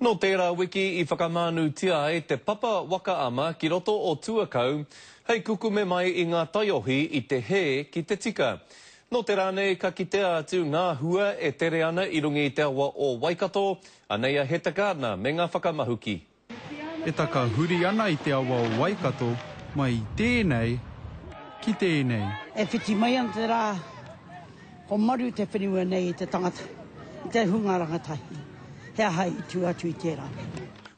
Nō tērā wiki i whakamānūtia ai te papa waka ama ki roto o Tuakau hei kukume mai i ngā taiohi i te hē ki te tika. Nō te rā nei ka kitea atu ngā hua e tere ana i runga i te awa o Waikato, anei a Heta Gardner me ngā whakamahuki. E takahuri ana i te awa o Waikato mai i tēnei ki tēnei. E whiti mai ana te rā, ko maru te whenua nei i te tangata, i te hunga rangatahi. He aha i tū atu i tērā?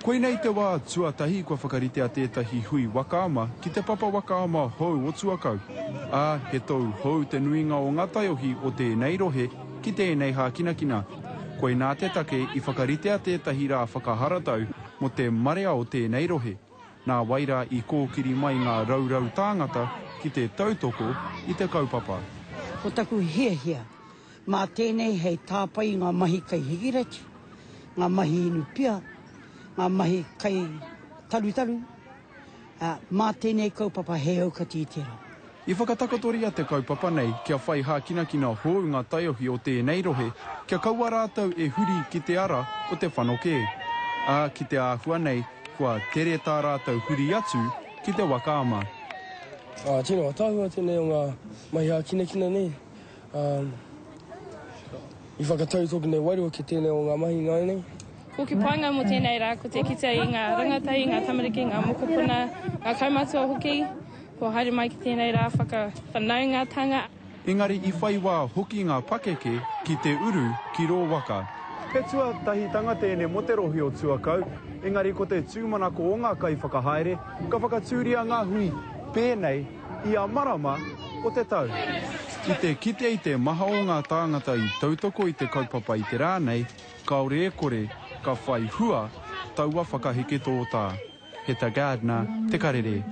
Koinei te wā tuatahi kua whakaritea tētahi hui waka ama ki te papa waka ama hou o Tuakau, ā, he tou hou te nuinga o ngā taiohi o tēnei rohe ki tēnei hākinakina. Koinā te take i whakaritea tētahi rā whakaharatau mō te marea o tēnei rohe, nā wai rā i kōkiri mai ngā raurau tāngata ki te tautoko i te kaupapa. Ko taku hiahia, mā tēnei hei tāpai i ngā mahi kai hikireti, ngā mahi inu pia, ngā mahi kai tarutaru, ā, mā tēnei kaupapa he aukati i tērā. I whakatakotoria te kaupapa nei kia whai hākinakina hou ngā taiohi o tēnei rohe kia kaua rātou e huri ki te ara o te whanokē, ā, ki te āhua nei kua tere tā rātou huri atu ki te waka ama. Ā, tino ataahua tēnei o ngā mahi hākinakina nei. Ā, i whakatau tōku nei wairua ki tēnei o ngā mahi ināianei. Ko te painga mō tēnei rā ko te kite i ngā rangatahi, ngā tamariki, ngā mokopuna, ngā kaumātua hoki kua haere mai ki tēnei rā whakawhanaungatanga. Engari i whai wā hoki ngā pakeke ki te uru ki rō waka. He tuatahitanga tēnei mō te rohe o Tuakau, engari ko te tūmanako o ngā kaiwhakahaere ka whakatūria ngā hui pēnei ia marama o te tau. I te kite i te maha o ngā tāngata i tautoko i te kaupapa i te rā nei, kāore e kore ka whai hua taua whakaheke tōtā. Heta Gardner, Te Karere.